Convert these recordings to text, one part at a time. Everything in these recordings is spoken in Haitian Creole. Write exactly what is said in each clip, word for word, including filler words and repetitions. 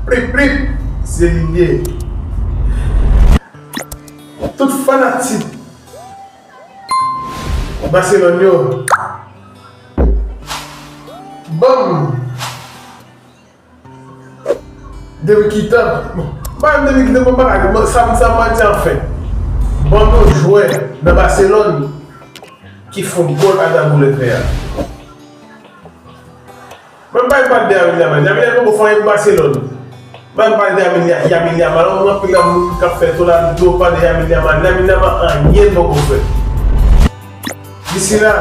Plip, plip, se li ye. Tout fanatik Barcelone yo, ban m Depi kitan? Bon, m pa menm depi kitan, bon, bagay, bon, sa, sa manti an fè. Ban nou jwè nan Barcelone ki fè gòl Arda Güler fè a. Mwen pa pale de Lamine Yamal. Lamine Yamal poko fè anyen pou Barcelone. Mwen pa pale de Lamine Ya-, Lamine Yamal. Anpil moun k ap fè tonado pale de Lamine Yamal. Lamine Yamal anyen poko fè. Disi la,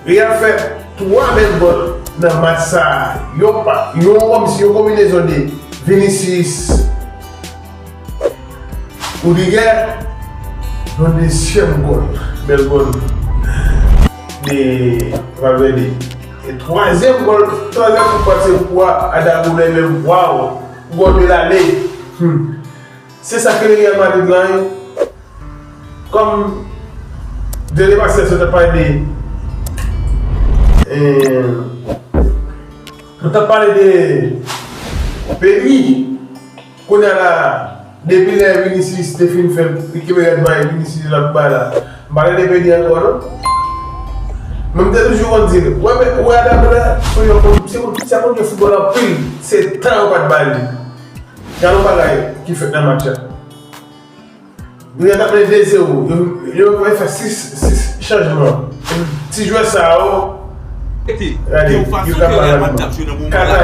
Real fè twa bèl gòl nan match sa a. Yon pa, yon kòmsi yon konbinezon de Vinicius, Rudiger, yon dezyèm gòl, bèl gòl de Valverde. E twazyèm gòl, twazyèm kout pa se pou Arda Güler menm, waw, gòl de lane. Hmm. Se sa k rele Real Madrid la, wi. Kòm de depase se te pale de, eh, nou t ap pale de Pedri. Kounye a la, depi lè Vinicius te fin fè, li kenbe rèd bay Vinicius l ap bay la, m pa tande Pedri ankò non. Men m te toujou konn di l, wè, men, wè, Arda Güler, se yon, se yon, se yon foutbolè anpil, se tan yo pa t ba li. Gade yon bagay ki fèt nan match la. Real t ap mennen de zewo. Yo, yo, yo fè sis, sis chanjman. Ti jwè sa yo, gade, yo ka pa gade. Kata.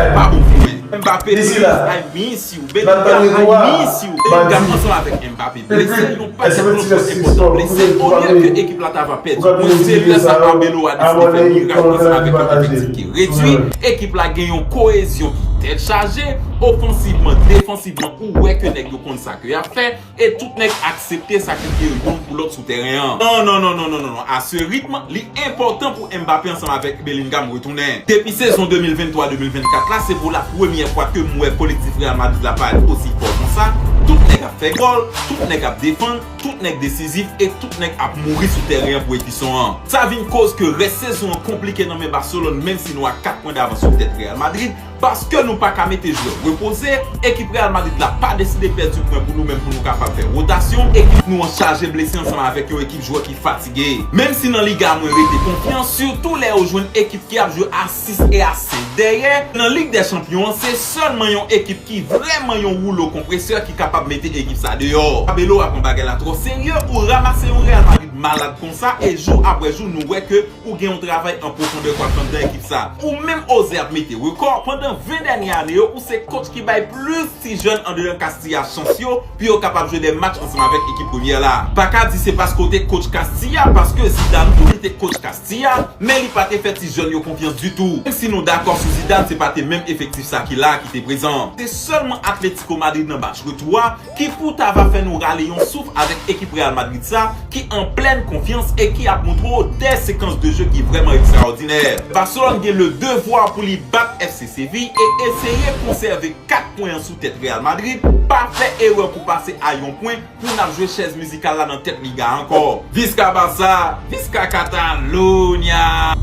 Disi la, Bellingham, I miss you. Bellingham, I miss you. Bellingham ansanm avèk Mbappé blese, yon pakèt lòt jwè enpòtan blese. Olyè ke ekip la ta va pèdi, se lè sa Arbeloa deside fè mirak ansanm avèk yon efektif ki redui. Ekip la gen yon koyezyon ki tèt chaje, ofansivman, defansivman, ou wè ke nèg yo konn sa ke y ap fè. E tout nèg aksepte sakrifye yo youn pou lòt sou tèren an. Non, non, non, non, non, non, non. A se ritm, li enpòtan pou Mbappé ansanm avèk Bellingham retounen. Depi sezon de mil venntwa de mil vennkat la, se pou la premyè fwa ke m wè kolektif Real Madrid la parèt osi fò konsa. Tout nèg ap fè gòl, tout nèg ap defann, tout nèg desizif e tout nèg ap mouri sou tèren an pou ekip sa. Sa vin koz ke rès sezon an konplike nan men Barcelone, menm si nou a kat pwen davans sou tèt Real Madrid. Paske nou pa ka mete jwè repoze, ekip Real Madrid la pa deside pèdi pwen pou nou menm pou nou kapab fè wotasyon. Ekip nou an chaje blese ansanm avèk yon ekip jwè ki fatige. Menm si nan Liga a mwen rete konfyan, sitou lè yo jwenn ekip ki ap jwe a sis e a senk dèyè, nan Lig dè Chanpyon an, se sèlman yon ekip ki vrèman yon woulo konpresè ki kapab mete ekip sa deyò. Arbeloa pran bagay la twò serye, ou ranmase yon Real Madrid malad konsa, e jou apre jou, nou wè ke ou gen yon travay an pwofondè k ap fè anndan ekip sa. Ou menm oze ap mete rekò, pandan ven dènye ane yo, ou se coach ki bay plis ti jèn andedan Castilla chans yo pou yo kapab jwe de match ansanm avèk ekip premyè la. Pa ka di se paske w te coach Castilla, paske Zidane tou li te coach Castilla, men li pa te fè ti jèn yo konfyans ditou. Menm si nou dakò sou Zidane, se pa te menm efektif sa ki la a ki te prezan. Se sèlman Atlético Madrid nan match retou a ki pou ta va fè nou rale yon souf avèk ekip Real Madrid sa, ki an plèn konfyans e ki ap montre w de sekans de je ki vrèman ekstraòdinè. Barcelone gen le devwa pou li bat F C Seville e eseye konsève kat pwen an sou tèt Real Madrid. Pa fè erè pou pase a yon pwen pou n ap jwe chèz mizikal la nan tèt Liga a ankò. Visca Barça, Visca Catalunya!